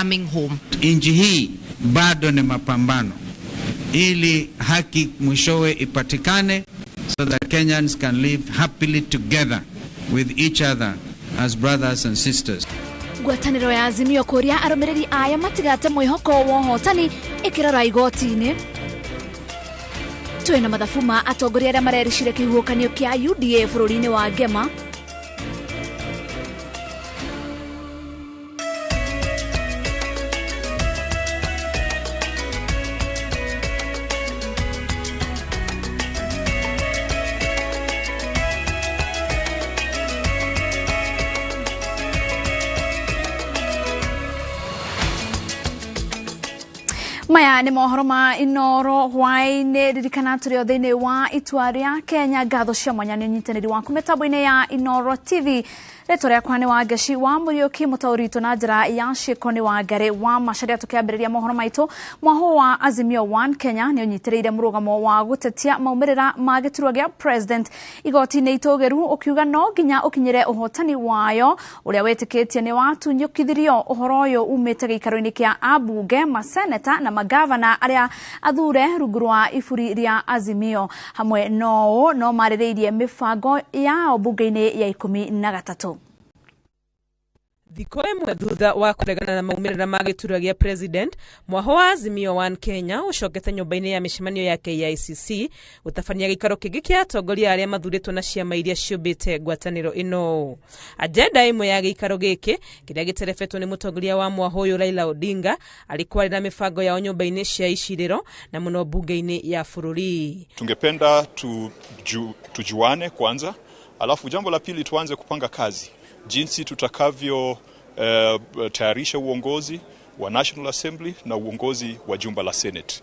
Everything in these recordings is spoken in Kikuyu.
coming home. Nchi hii bado ni mapambano ili haki mwishowe ipatikane so that Kenyans can live happily together with each other as brothers and sisters. Ngwatanĩro ya Azimio kũria arũmĩrĩri aya matigate mwĩhoko wa ũhotani ĩkĩrora igoti-inĩ. Twĩna mathabu ma atongoria arĩa marericire kĩhuhũkanio kĩa UDA bũrũri-inĩ wa Ngema. Maya nĩ mohoro ma Inoro hwaĩ-inĩ. Ririkana tũrĩ o thĩinĩ wa itua rĩa Kenya. Ngatho cia mwanya nĩ ũnyitanĩri waku mĩtambo-inĩ ya Inoro TV. Rĩtwa rĩakwa nĩ Wangeci wa Mũriũki, mũtaũri witũ na njĩra ya ciĩko nĩ Wangari wa Macharia. Tũkĩambĩrĩria mohoro maitũ, mwaho wa Azimio One Kenya nĩ ũnyitĩrĩire mũrũgamo wa gũtetia maumĩrĩra ma gĩturwa gĩa president igoti-inĩ itũgĩru, ũkiuga no nginya ũkinyĩre ũhotani wayo ũrĩa wĩtĩkĩtie nĩ watunyũkithirio. Ũhoro ũyũ umĩte gĩikaro-inĩ kĩa ambunge, maseneta na magavana arĩa athure rungu rwa iburi rĩa Azimio. Hamwe no no marĩrĩirie mĩbango yao bunge-inĩ ya 13. Thikũ ĩmwe thutha wa kũregana na maumĩrĩra ma gĩturwa gĩa president, mwaho wa Azimio One Kenya ũcokete nyũmba-inĩ ya mĩcemanio ya KICC gũtabania gĩikaro kĩngĩ kĩa atongoria arĩa mathurĩtwo na ciama iria ciũmbĩte ngwatanĩro ĩno. Agenda ĩmwe ya gĩikaro gĩkĩ kĩrĩa gĩterebetwo nĩ mũtongoria wa mwaho ũyũ Raila Odinga arĩ kwarĩra mĩbango yao nyũmba-inĩ cia icirĩro na mũno bunge-inĩ ya bũrũri. Tungependa tujuane kwanza, alafu jambo la pili tuanze kupanga kazi jinsi tutakavyo tayarisha uongozi wa National Assembly na uongozi wa jumba la Senate.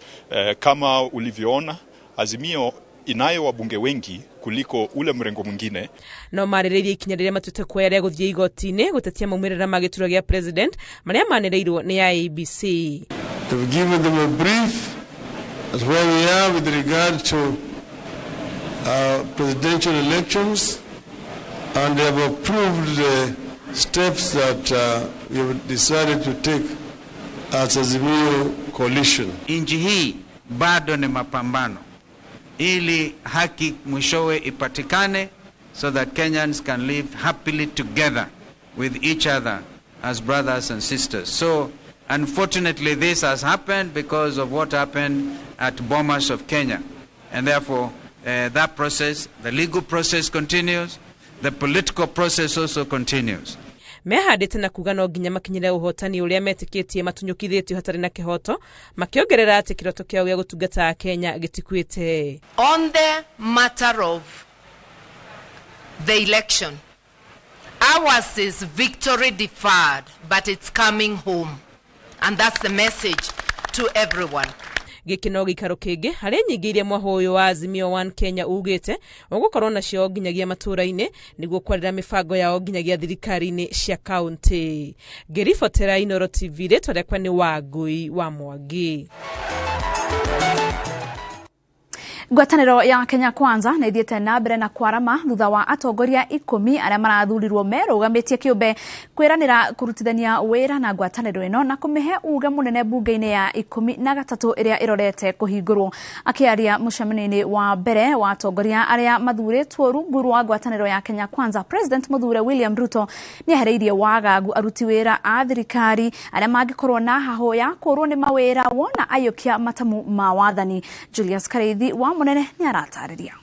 Kama ulivyoona, Azimio inayo wabunge wengi kuliko ule mrengo mwingine. No marĩrĩirie ikinya rĩrĩa matuĩte kuoya rĩa gũthiĩ igoti-inĩ gũtetia maumĩrĩra ma gĩturwa gĩa president marĩa manĩrĩirwo nĩ IEBC. We've given them a brief as where we are with regard to presidential elections, and they have approved the steps that we have decided to take as Azimio coalition. Nchi hii bado ni mapambano ili haki mwishowe ipatikane so that Kenyans can live happily together with each other as brothers and sisters. So unfortunately this has happened because of what happened at Bomas of Kenya, and therefore that process, the legal process continues. The political process also continues. Mehandĩte na kuga no nginya makinyĩre ũhotani ũrĩa metĩkĩtie matunyũkithĩtio hatarĩ na kĩhoto, makĩongerera atĩ kĩroto kĩao gĩa gũtungata Kenya gĩtikuĩte. On the matter of the election, ours is victory deferred, but it's coming home. And that's the message to everyone. Gĩkĩ no gĩikaro kĩngĩ harĩ nyingĩ iria mwaho ũyũ wa Azimio One Kenya ugĩte ũgũkorwo nacio nginyagia matũũra-inĩ nĩguo kwarĩra mĩbango yao nginyagia thirikari-inĩ cia kaũntĩ. Ngĩribotera Inoro TV, rĩtwa rĩakwa nĩ Wangũi wa Mwangi. Ngwatanĩro ya Kenya Kwanza nĩ ĩthiĩte na mbere na kwarama thutha wa atongoria 10 arĩa marathurirwo merũgamĩtie kĩũmbe kwĩranĩra kũrutithania wĩra na ngwatanĩro ĩno na kũmĩhe uge mũnene bunge-inĩ ya 13 ĩrĩa ĩrorete kũhingũrwo. Akĩaria mũcemanio-inĩ wa mbere wa atongoria arĩa mathurĩtwo rungu rwa ngwatanĩro ya Kenya Kwanza, President mũthure William Ruto nĩehereirie wagagu aruti wĩra a thirikari arĩa mangĩkorwo na hahũ ya kũrwo nĩ mawĩra wona aiyũkia matamu ma wathani. Julius Kareithi wa Munene nĩ aratarĩria.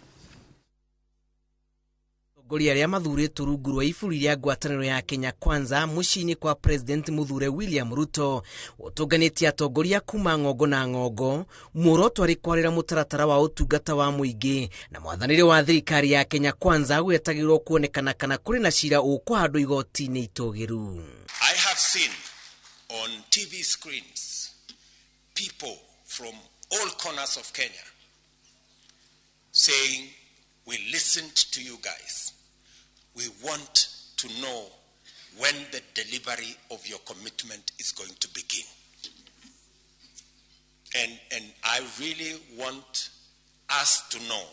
Atongoria arĩa mathurĩtwo rungu rwa iburi rĩa ngwatanĩro ya Kenya Kwanza mũciĩ-inĩ kwa President mũthure William Ruto ũtũnganĩtie atongoria kuma ng'ongo na ng'ongo, muoroto arĩ kwarĩra mũtaratara wa ũtungata wa mũingĩ na mwathanĩre wa thirikari ya Kenya Kwanza gwetagĩrwo kuonekana kana kũrĩ na cira ũkũhandwo igoti-inĩ itũgĩru. I have seen on TV screens people from all corners of Kenya saying, we listened to you guys. We want to know when the delivery of your commitment is going to begin. And I really want us to know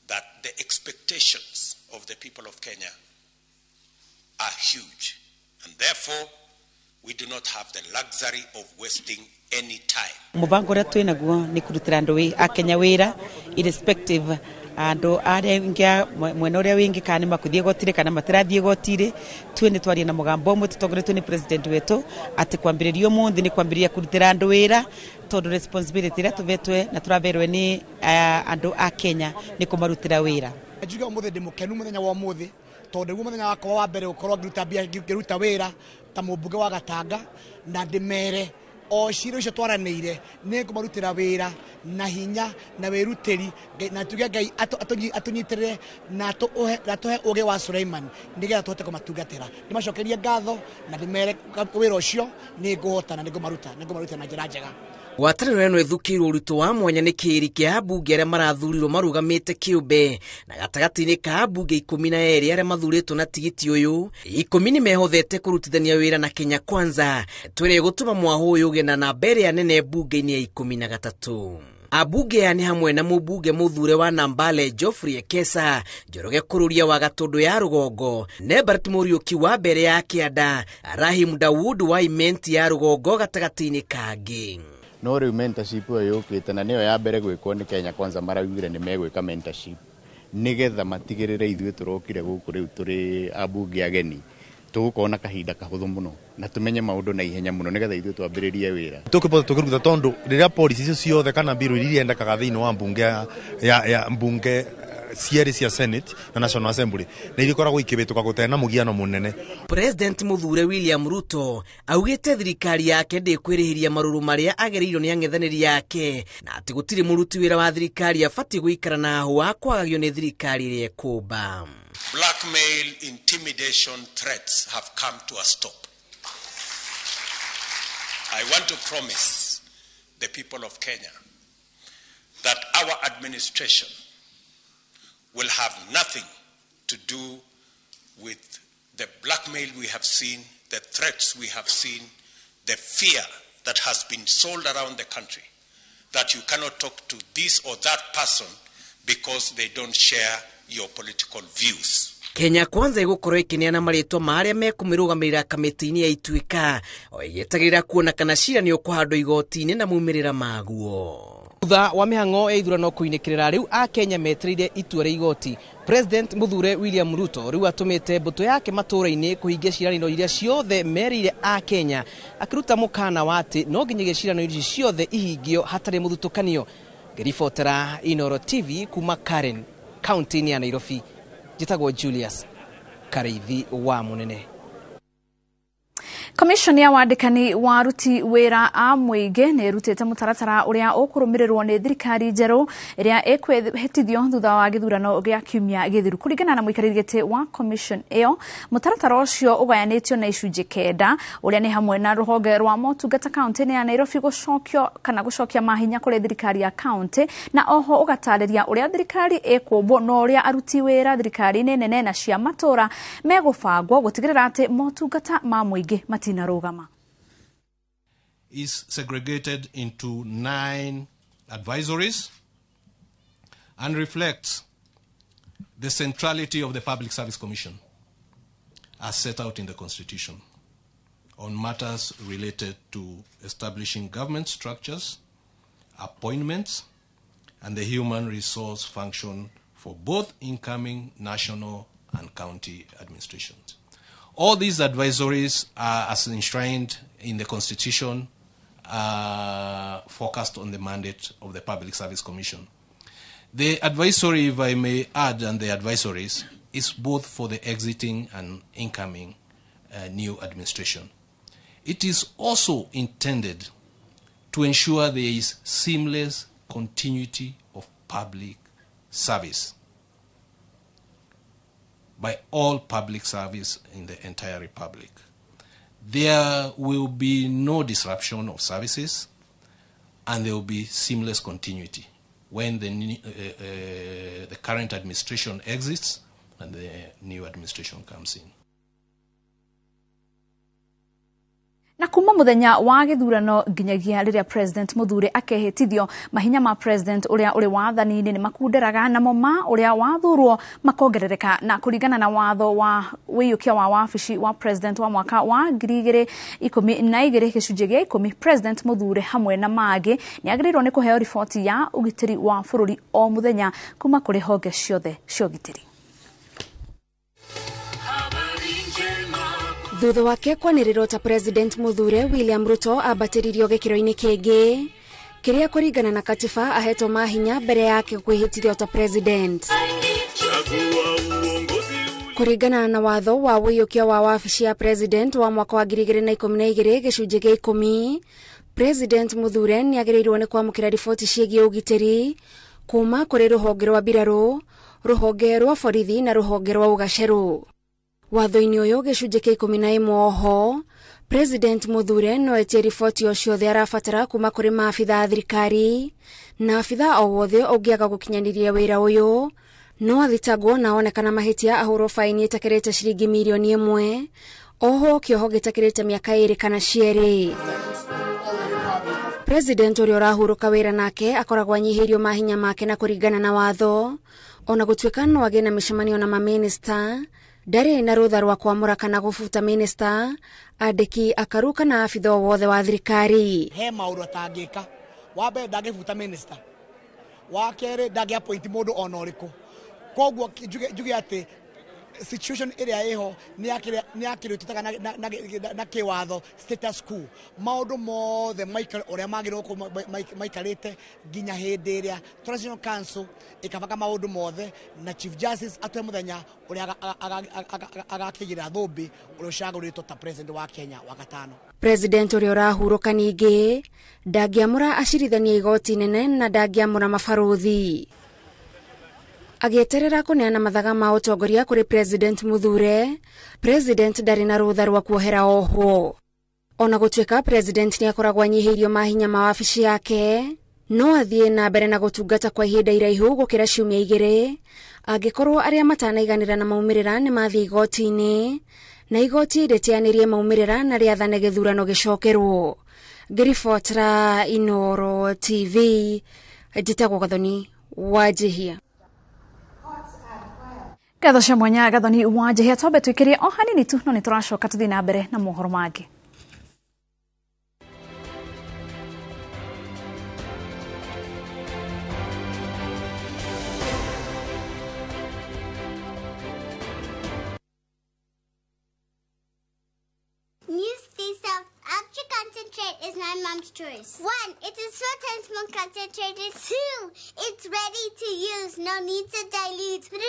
that the expectations of the people of Kenya are huge. And therefore, We do not have the luxury of wasting any time. Mubango uria twina guo ni kurutira andu a Kenya wira irrespective andu aria ingi mwena uria wingi kana makuthie gotire kana matirathie gotire. Twe ni twaria na mugambo umwe tutongoretwo ni president wetu ati kwambiriria umuthi ni kwambiriria kurutira andu wira, tondu responsibility iria tuvetwe na turaverwe ni andu a Kenya ni kumarutira wira. Njuge umuthi ndi mukenu muthenya wa umuthi, tondu niguo muthenya wakwa wa mbere gukorwo ngiruta mbia ngiruta wira ta mũmbunge wa Gatanga, na ndimere o ciro icio twaranĩire nĩ ngũmarutĩra wĩra na hinya na wĩrutĩri, na tuge Ngai atũnyitĩrĩre na atũhe ũgĩ wa Suleiman nĩgetha tũhote kũmatungatĩra. Ndĩmacokerie ngatho na ndĩmere wĩra ũcio nĩ ngũhota na nĩngũmaruta na njĩra njega. Ngwatanĩro ĩno ĩthukĩirwo ũritũ wa mwanya nĩ kĩĩri kĩa ambunge arĩa marathurirwo marũgamĩte kĩũmbe, na gatagatĩ-inĩ ka ambunge 12 arĩa mathurĩtwo na tigiti ũyũ, 10 nĩ mehothete kũrutithania wĩra na Kenya Kwanza. Twĩrĩ gũtũma mwahũ ũyũ ũgĩe na namba ĩrĩa nene mbunge-inĩ ya 13. Ambunge aya nĩ hamwe na mũmbunge mũthure wa Nambale Geoffrey Ekesa, Njoroge Kururia wa Gatũndũ ya Rũgongo, Nebert Mũriũki wa Mbere ya Kĩanda, Rahim Dawood wa Imenti ya Rũgongo gatagatĩ-inĩ kangĩ. No rĩu mentorship ĩyo yũkĩte na nĩyo ya mbere gwĩkwo nĩ Kenya Kwanza, maraugire nĩ megwĩka mentorship nĩgetha matigĩrĩre ithuĩ tũrokire gũkũ rĩu tũrĩ ambunge ageni tũgũkorwo na kahinda kahũthũ mũno na tũmenye maũndũ na ihenya mũno nĩgetha ithuĩ twambĩrĩrie wĩra. Tũkĩbota tũkĩruta tondũ rĩrĩa policy icio ciothe kana mbirũ iria iendekaga thĩinĩ wa mbunge ya mbunge cierĩ cia Senate na National Assembly na irikoragwo ikĩhĩtũka gũtarĩ na mũgiano mũnene. President mũthure William Ruto augĩte thirikari yake ndĩkwĩrĩhĩria marũrũ marĩa agereirwo nĩ ang'ethanĩri yake, na atĩ gũtirĩ mũruti wĩra wa thirikari abatiĩ gũikara na hũa kwagagio nĩ thirikari ĩrĩa ĩkũmba. Blackmail, intimidation, threats have come to a stop. I want to promise the people of Kenya that our administration will have nothing to do with the blackmail we have seen, the threats we have seen, the fear that has been sold around the country, that you cannot talk to this or that person because they don't share your political views. Kenya Kwanza ĩgũkorwo ĩkĩneana marĩtwa ma arĩa mekũmĩrũgamĩrĩra kamĩtĩ-inĩ ya Ituĩka, o ĩgĩetagĩrĩra kuona kana cira nĩ ũkũhandwo igoti-inĩ na maumĩrĩra maguo. Thutha wa mĩhang'o ya ithurano kũinĩkĩrĩra, rĩu Akenya metereire itua rĩa igoti. President mũthure William Ruto rĩu atũmĩte mbũtũ yake matũũra-inĩ kũhingia ciĩranĩro iria ciothe merĩire Akenya, akĩruta mũkana wa atĩ no nginyagia ciĩranĩro ici ciothe ihingio hatarĩ mũthutũkanio. Ngĩribotera Inooro TV kuma Karen, kaunti-inĩ ya Nairobi, njĩtagwo Julius Kareithi wa Mũnene. Commission ya wandĩkani wa aruti wĩra a mũingĩ nĩ ĩrutĩte mũtaratara ũrĩa ũkũrũmĩrĩrwo nĩ thirikari njerũ ĩrĩa ĩkwĩhĩtithio thutha wa gĩthurano gĩa kiumia gĩthiru. Kũringana na mũikarĩri gĩtĩ wa commission ĩyo, mũtaratara ũcio ũgayanĩtio na icunjĩ 9, ũrĩa nĩ hamwe na rũhonge rwa motungata kaunti-inĩ ya Nairobi gũcokio kana gũcokia mahinya kũrĩ thirikari ya kaunti, na oho ũgatarĩria ũrĩa thirikari ĩkũmbwo na ũrĩa aruti wĩra thirikari-inĩ nene na cia matũũra megũbangwo gũtigĩrĩra atĩ motungata ma mũingĩ matinarũgama. Is segregated into 9 advisories and reflects the centrality of the Public Service Commission as set out in the Constitution on matters related to establishing government structures, appointments, and the human resource function for both incoming national and county administrations. All these advisories are, as enshrined in the Constitution, focused on the mandate of the Public Service Commission. The advisory, if I may add, and the advisories, is both for the exiting and incoming new administration. It is also intended to ensure there is seamless continuity of public service by all public service in the entire republic. There will be no disruption of services, and there will be seamless continuity when the current administration exits and the new administration comes in. Na kuma muthenya wa githurano nginyagia riria president muthure akehitithio, mahinya ma president uria uri wathani-ini ni makunderaga namo ma uria wathurwo makongerereka. Na kuringana na watho wa wiyukia wa wabici wa president wa mwaka wa 2012 gicunjĩ gĩa 10, president muthure hamwe na mangĩ ni agĩrĩirwo ni kuheo riboti ya ugitĩri wa bũrũri o muthenya kuma kuri honge ciothe cia ũgitĩri. Thutha wake kwanĩrĩrwo ta president muthure, William Ruto ambatĩririo gĩkĩro-inĩ kĩngĩ kĩrĩa kũringana na katiba ahetwo mahinya mbere yake kwĩhĩtithio ta president. Kũringana na watho wa wĩyũkia wa wabici ya president wa mwaka wa 2012 gĩcunjĩ gĩa 10, president muthure nĩagĩrĩirwo nĩ kwamũkĩra riboti ciĩgiĩ ũgitĩri kuma kũrĩ rũhonge rwa mbirarũ, rũhonge rwa borithi na rũhonge rwa ũgacerũ. Watho-inĩ ũyũ gĩcunjĩ kĩa 11 oho, president muthure no etie riboti o ciothe arabatara kuma kũrĩ maabitha a thirikari, na abitha o wothe ũngĩaga gũkinyanĩria wĩra ũyũ no athitangwo na onekana mahĩtia ahũrwo baini ĩtakĩrĩte ciringi mirioni 1, oho kĩoho gĩtakĩrĩte mĩaka 2 kana 2. President ũrĩa ũrahurũka wĩra nake akoragwo anyihĩirio mahinya make na kũringana na watho, ona gũtuĩka no agĩe na mĩcemanio na mamĩnĩsta, ndarĩ na rũtha rwa kwamũra kana gũbuta minista, andĩki akaru kana abitha o wothe wa thirikari. He maũndũ atangĩka. Wa mbere ndangĩbuta minista, wa kerĩ ndangĩ appoint mũndũ ona ũrĩkũ. Koguo njuge atĩ situation ĩrĩa ĩho nĩ yakĩrĩ tũtaga na kĩwatho status quo. Maũndũ mothe maikare ũrĩa magĩrĩirwo maikarĩte nginya hĩndĩ ĩrĩa Transitional Council ĩkabanga maũndũ mothe na Chief Justice atue mũthenya ũrĩa agakĩigĩrĩra thũmbĩ ũrĩa ũcagũrĩtwo ta president wa Kenya wa gatano. President ũrĩa ũrahurũka ningĩ ndangĩamũra acirithania igoti nene na ndangĩamũra mabarũthi. Agĩeterera kũneana mathaga ma ũtongoria kũrĩ president muthure, president ndarĩ na rũtha rwa kuohera ohwo. Ona gũtuĩka president nĩakoragwo anyihĩirio mahinya ma wabici yake, no athiĩ na mbere na gũtungata kwa ihinda iraihu gũkĩra ciumia 2 angĩkorwo arĩa matanaiganĩra na maumĩrĩra nĩ mathiĩ igoti-inĩ na igoti rĩteanĩrie maumĩrĩra na rĩathane gĩthurano gĩcokerwo. Ngĩribotera Inooro TV, njĩtagwo Gathoni Wanjihia. Ngatho cia mwanya Gathoni Wanjihia. Twambe twĩkĩrie o hanini tu no nĩ tũracoka tũthiĩ na mbere na mohoro mangĩ. Ultra concentrate is my mom's choice. 1, it is 4 times more concentrated. 2, it's ready to use, no need to dilute. 3,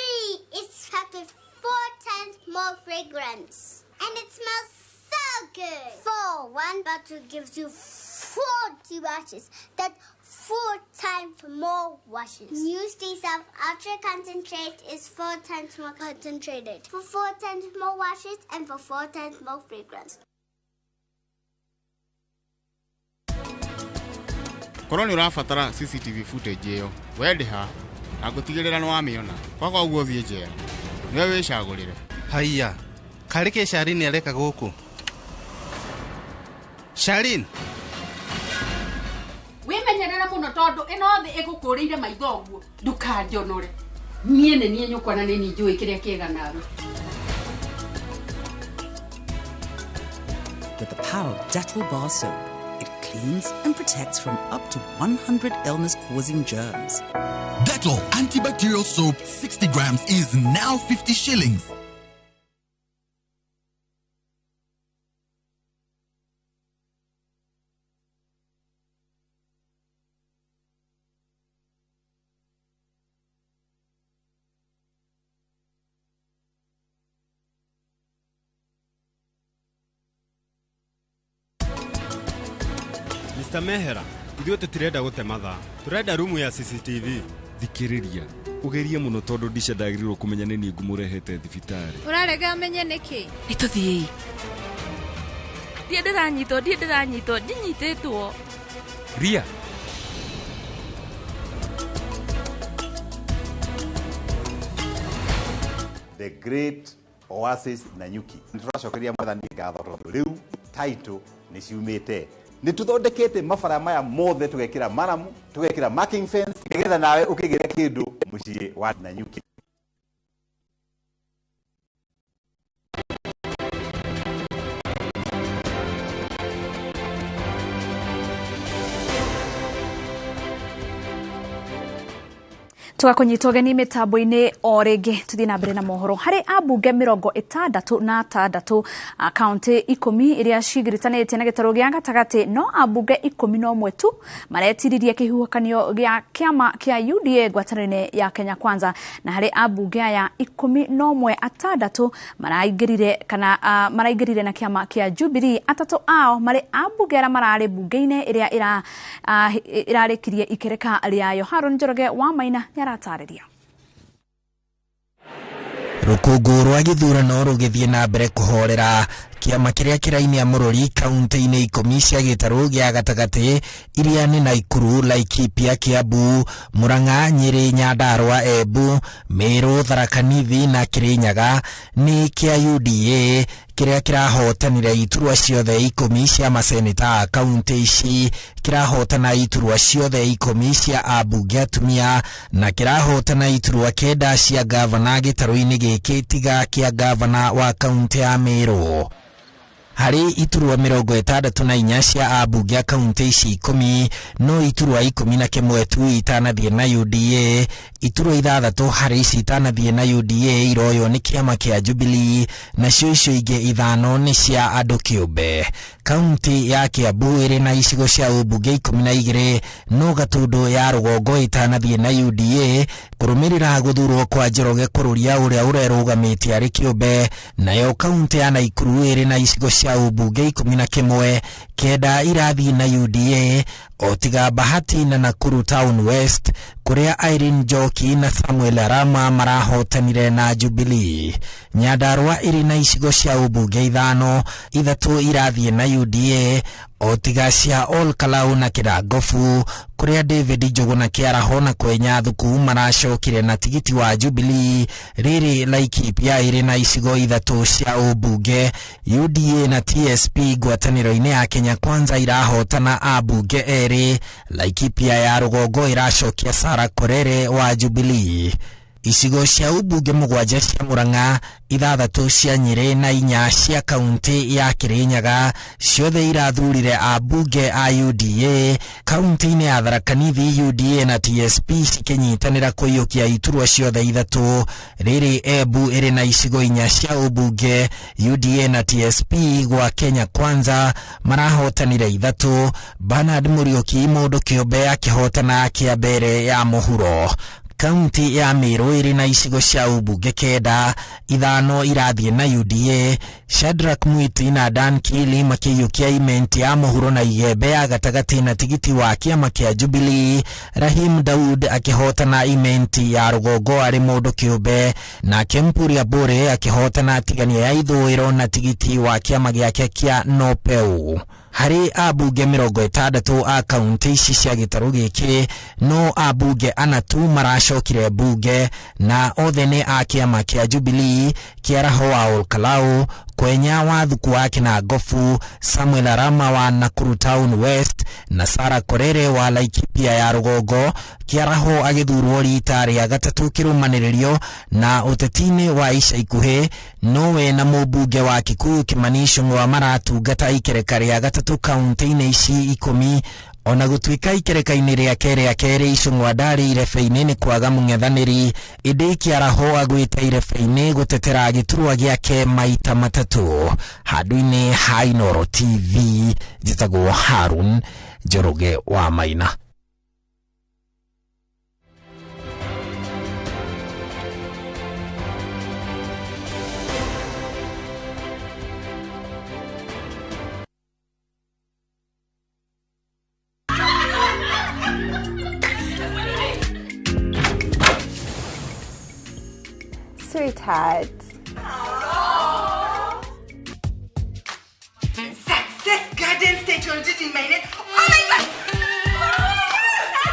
it's packed with 4 times more fragrance. And it smells so good. 4, 1 bottle gives you 40 washes. That's 4 times more washes. New Stay Soft Ultra Concentrate is 4 times more concentrated. For 4 times more washes and for 4 times more fragrance. Korwo nĩ ũrabatara CCTV footage ĩyo, we ndĩha na ngũtigĩrĩra nĩ wamĩona. Kwaga ũguo thiĩ njera. Nĩwe wĩcagũrĩre. Haiya, karĩ kĩ Sharini areka gũkũ? Sharin! Wĩmenyerere mũno tondũ ĩno thĩ ĩgũkũrĩire maitho ũguo, ndũkanjonore. Niĩ nĩ niĩ nyũkwa na nĩ niĩ njũĩ kĩrĩa kĩega nawe. With the power of Dettol bar soap, it cleans and protects from up to 100 illness-causing germs. Dettol antibacterial soap 60 grams is now 50 shillings. Mr. Mehera, ithuĩ tũtirenda gũte mathaa, tũrenda rumu ya CCTV. Thikĩrĩria, ũgerie mũno tondũ Disha ndagĩrĩirwo kũmenya nĩ niĩ ngũmũrehete thibitarĩ. Ũrarega amenye nĩkĩ? Nĩ tũthiĩi. Ndiĩ ndĩranyitwo, ndinyitĩtwo. Ria. The Great Oasis Nanyuki. Nĩtũracokeria Mwathani ngatho tondũ rĩu title Nĩ ciumĩte. Nĩ tũthondekete mabara maya mothe, tũgekĩra maramu, tũgekĩra marking fence, nĩgetha nawe ũkĩgĩre kĩndũ mũciĩ wa Nanyuki. Tũgakũnyita ũgeni mĩtambo-inĩ o rĩngĩ, tũthiĩ na mbere na mohoro. Harĩ ambunge 66 a kaũntĩ 10 iria cigiritanĩtie na gĩtarũ gĩa gatagatĩ, no ambunge 11 tu maretiririe kĩhuhũkanio gĩa kĩama kĩa UDA ngwatanĩro-inĩ ya Kenya Kwanza. Na harĩ ambunge aya 11, 6 maraingĩrire kana maraingĩrire na kĩama kĩa Jubilee. 3 ao marĩ ambunge arĩa mararĩ mbunge-inĩ ĩrĩa ĩrarĩkirie ikereka rĩayo. Haron Njoroge wa Maina nĩaratarĩria. Rũkũngũ rwa gĩthurano rũgĩthiĩ na mbere kũhorera, kĩama kĩrĩa kĩrainia mũrũri kaunti-inĩ 10 cia gĩtarũ gĩa gatagatĩ iria nĩ Naikuru, Laikipia, Kiambu, Murang'a, Nyĩrĩ, Nyandarua, Embu, Meru, Tharaka Nithi na Kirinyaga nĩ kĩa UDA kĩrĩa kĩrahotanire iturwa ciothe 10 cia maseneta a kaunti ici, kĩrahotana iturwa ciothe 10 cia ambunge atumia na kĩrahotana iturwa 9 cia gavana gĩtarũ-inĩ gĩkĩ tiga kĩa gavana wa kaunti ya Meru. Harĩ iturwa 64 cia ambunge a kaunti ici 10, no iturwa 11 tu itanathiĩ na UDA. Iturwa 6 harĩ ici itanathiĩ na UDA iroywo nĩ kĩama kĩa Jubilee, nacio icio ingĩ 5 nĩ cia andũ kĩũmbe. Kaunti ya Kiambu ĩrĩ na icigo cia ũmbunge 12, no Gatundu ya rũgongo ĩtanathiĩ na UDA kũrũmĩrĩra gũthurwo kwa Njoroge Kũrũria ũrĩa ũrerũgamĩtie arĩ kĩũmbe. Nayo kaunti ya Naikuru ĩrĩ na icigo cia ũmbunge 11, 9 irathiĩ na UDA o tiga Bahati na Nakuru Town West kũrĩa Irene Njoki na Samuel Arama marahotanire na Jubilee. Nyandarua ĩrĩ na icigo cia ũmbunge 5, 3 irathiĩ na UDA o tiga cia Ol Kalou na Kĩrangobu kũrĩa David Njuguna Kĩaraho na Kwenya Thuku maracokire na tigiti wa Jubilee. Rĩrĩ Laikipia ĩrĩ na icigo 3 cia ũmbunge, UDA na TSP ngwatanĩro-inĩ ya Kenya Kwanza irahotana ambunge 2. Laikipia ya rũgongo ĩracokia Sarah Korere wa Jubilee. Icigo cia ũmbunge 7 cia Murang'a, 6 cia Nyĩrĩ na 4 cia kaunti ya Kirinyaga ciothe irathurire ambunge a UDA. Kaunti-inĩ ya Tharaka Nithi, UDA na TSP cikĩnyitanĩra kũiyũkia iturwa ciothe 3. Rĩrĩ Embu ĩrĩ na icigo 4 cia ũmbunge, UDA na TSP gwa Kenya Kwanza marahotanire 3, Bernard Mũriũki mũndũ kĩũmbe akĩhotana kĩa mbere ya mũhuro. Kaunti ya Meru ĩrĩ na icigo cia ũmbunge 9, 5 irathiĩ na UDA. Shadrack Mwiti na Dan Kili makĩiyũkia imenti ya mũhuro na Igembe ya gatagatĩ na tigiti wa kĩama kĩa Jubilee. Rahim Daud akĩhotana imenti ya rũgongo arĩ mũndũ kĩũmbe, nake Mpuria Bore akĩhotana tigania ya ithũĩro na tigiti wa kĩama gĩake kĩa Nopeu. Harĩ ambunge 60 a kaunti ici cia gĩtarũ gĩkĩ, no ambunge 4 tu maracokire mbunge na othe nĩ a kĩama kĩa Jubilee, Kĩaraho wa Ol Kalou, Kwenya wa Thuku wa Kĩnangobu, Samuel Arama wa Nakuru Town West na Sarah Korere wa Laikipia ya rũgongo. Kĩaraho agĩthurwo rita rĩa gatatũ kĩrũmanĩrĩrio na ũteti-inĩ wa ica ikuhĩ, nowe na mũmbunge wa Kikuyu Kimani Ichung'wa maratungata ikereka rĩa gatatũ kaunti-inĩ ici 10. Ona gũtuĩka ikereka-inĩ rĩake rĩa kerĩ Ichung'wa ndarĩ irebe-inĩ nĩ kwaga mũng'ethanĩri, ĩndĩ Kĩaraho agwĩte irebe-inĩ gũtetera gĩturwa gĩake maita 3. Handũ-inĩ ha Inooro TV, njĩtagwo Harun Njoroge wa Maina. Sweetheart. Success Garden State. Oh my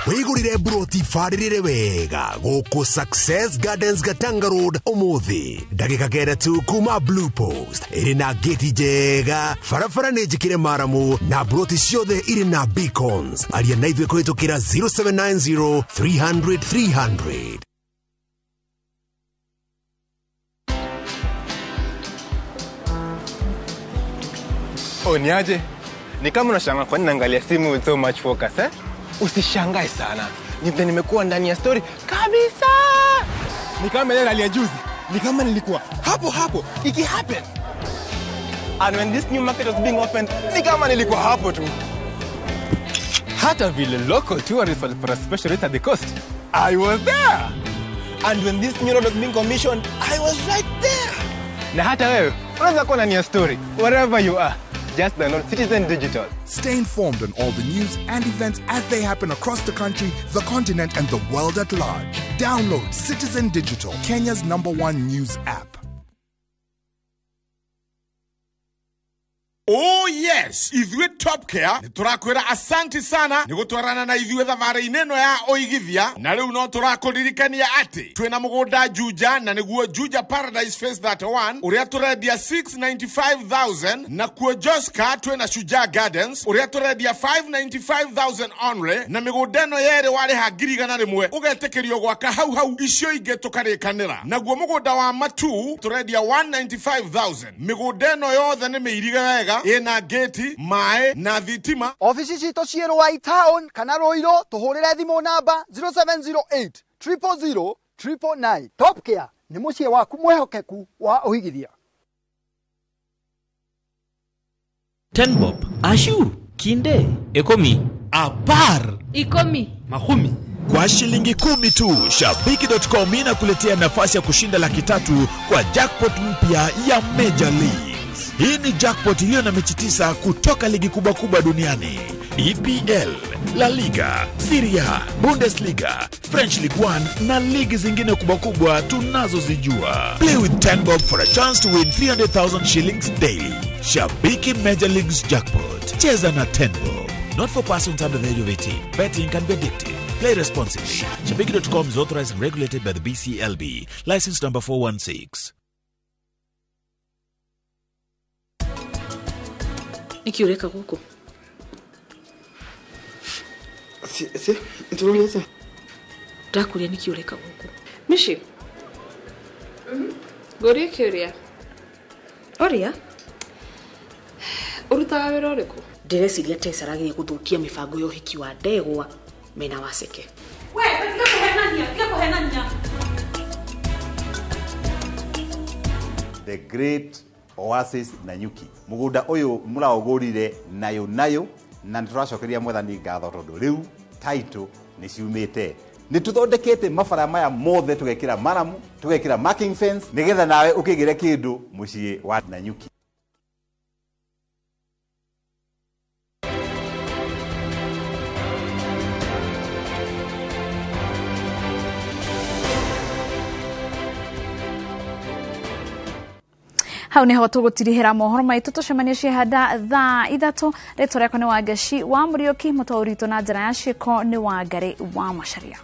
God! Wĩgũrĩre mburoti barĩrĩre wega gũkũ Success Gardens, Gatanga Road, ũmũthĩ ndagĩka 9 tu kuma Blue Post. Ĩrĩ na ngĩti njega, barabara nĩ njĩkĩre maramu na mburoti ciothe irĩ na beacons. Aria na ithuĩ kũhĩtũkĩra 0790 300 300. Oh, niaje? Ni kama unashangaa kwa nini naangalia simu with so much focus, eh? Usishangae sana. Ni vile nimekuwa ndani ya story kabisa. Ni kama ile rally ya juzi. Ni kama nilikuwa hapo hapo iki happen. And when this new market was being opened, ni kama nilikuwa hapo tu. Hata vile local tourists walipata special rate at the coast, I was there. And when this new road was being commissioned, I was right there. Na hata wewe unaweza kuwa ndani ya story wherever you are. Just download Citizen Digital. Stay informed on all the news and events as they happen across the country, the continent, and the world at large. Download Citizen Digital, Kenya's #1 news app. Oh yes, ithuĩ Top Care nĩ tũrakwĩra asanti sana nĩ gũtwarana na ithuĩ thabarĩ-inĩ ĩno ya ũigithia, na rĩu no tũrakũririkania atĩ twĩna mũgũnda Juja, na nĩguo Juja Paradise Phase 31 ũrĩa tũrendia 695,000, na kuo Joska twĩna Shujaa Gardens ũrĩa tũrendia 595,000 only, na mĩgũnda ĩno yerĩ warĩha 100,000 ũgetĩkĩrio gwaka hau hau, icio ingĩ tũkarĩkanĩra. Naguo mũgũnda wa Matu tũrendia 195,000. Mĩgũnda ĩno yothe nĩ mĩirige wega, ĩna ngĩti, maĩ na thitima. Ofici citũ ciĩ Ruai Town kana Ruiru, tũhũrĩre thimũ namba 0708 000 999. Top Care nĩ mũciĩ waku mwĩhokeku wa ũigithia. 10 bob, ashu, kinde, 10, apar, 10, makumi. Kwa shilingi 10 tu, Shabiki.com inakuletea nafasi ya kushinda 300,000 kwa jackpot mpya ya Major League. Hii ni jackpot iliyo na mechi 9 kutoka ligi kubwa kubwa duniani: EPL, La Liga, Serie A, Bundesliga, French Ligue 1 na ligi zingine kubwa kubwa tunazozijua. Play with 10 bob for a chance to win 300,000 shillings daily. Shabiki Major Leagues Jackpot. Cheza na 10 bob. Not for persons under the age of 18. Betting can be addictive. Play responsibly. Shabiki.com is authorized and regulated by the BCLB. License number 416. Niki ureka guku? Si, nturulize. Ndakuria niki ureka guku? Mishi. Ngorie kiuria. Oria? Urutaga wira uriku? Ndireciria Tess arageria guthukia mibango ya uhiki wa Ndegwa mena Waceke. We, tiga kuhenania, tiga kuhenania. The Great Oasis Nanyuki. Mũgũnda ũyũ mũraũgũrire nayo nayo, na nĩtũracokeria mwathani ngatho tondũ rĩu title nĩ ciumĩte. Nĩ tũthondekete mabara maya mothe, tũgekĩra maramu, tũgekĩra marking fence, nĩgetha nawe ũkĩgĩre kĩndũ mũciĩ wa Nanyuki. Hau niho tũgũtirihĩra mohoro maitũ, tũcemanie ciehanda thaa 3. Rĩtwa rĩakwa nĩ Wangeci wa Mũriũki, mũtaũri witũ na njĩra ya ciĩko nĩ Wangari wa Macharia.